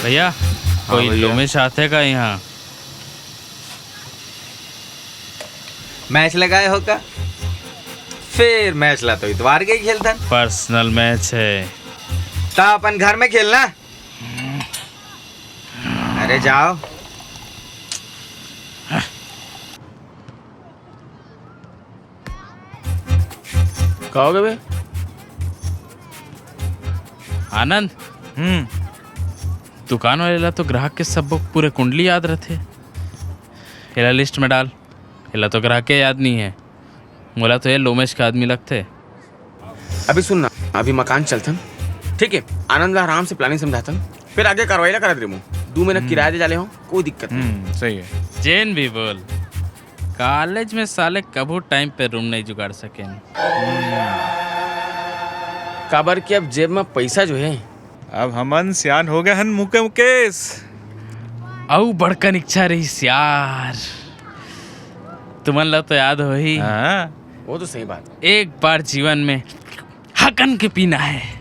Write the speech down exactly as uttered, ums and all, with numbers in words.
भैया, कोई भैया। लोमेश आथे का यहाँ? मैच लगाए हो का? फिर मैच ला तो इतवार के ही खेलथन। पर्सनल मैच है। ता अपन घर में खेलना। अरे जाओ। का हो गे बे? आनंद। हम्म। दुकान वाले ला तो ग्राहक के सब्बो पूरे कुंडली याद रथे। एला लिस्ट में डाल। एला तो ग्राहक के याद नहीं है। मोला तो ये लोमेश का आदमी लगथे। अभी सुन ना, अभी मकान चलथन, ठीक है? आनंद ला आराम से प्लानिंग समझाथन, फिर आगे कार्रवाई ला करत रेमू। दू महीना हम्म। किराया दे जाले हो, कोई दिक्कत नहीं। हम्म, सही है। जेन भी बोल, कॉलेज में साले कभू टाइम पे रूम नहीं जुगाड़ सकेन। काबर कि अब जेब में पैसा जो है। अब हमन सियान हो गए हन मुके मुकेश। अउ बड़कन इच्छा रहिस यार। तुमन ला तो याद होही। हाँ। वो तो सही बात। एक बार जीवन में हकन के पीना है।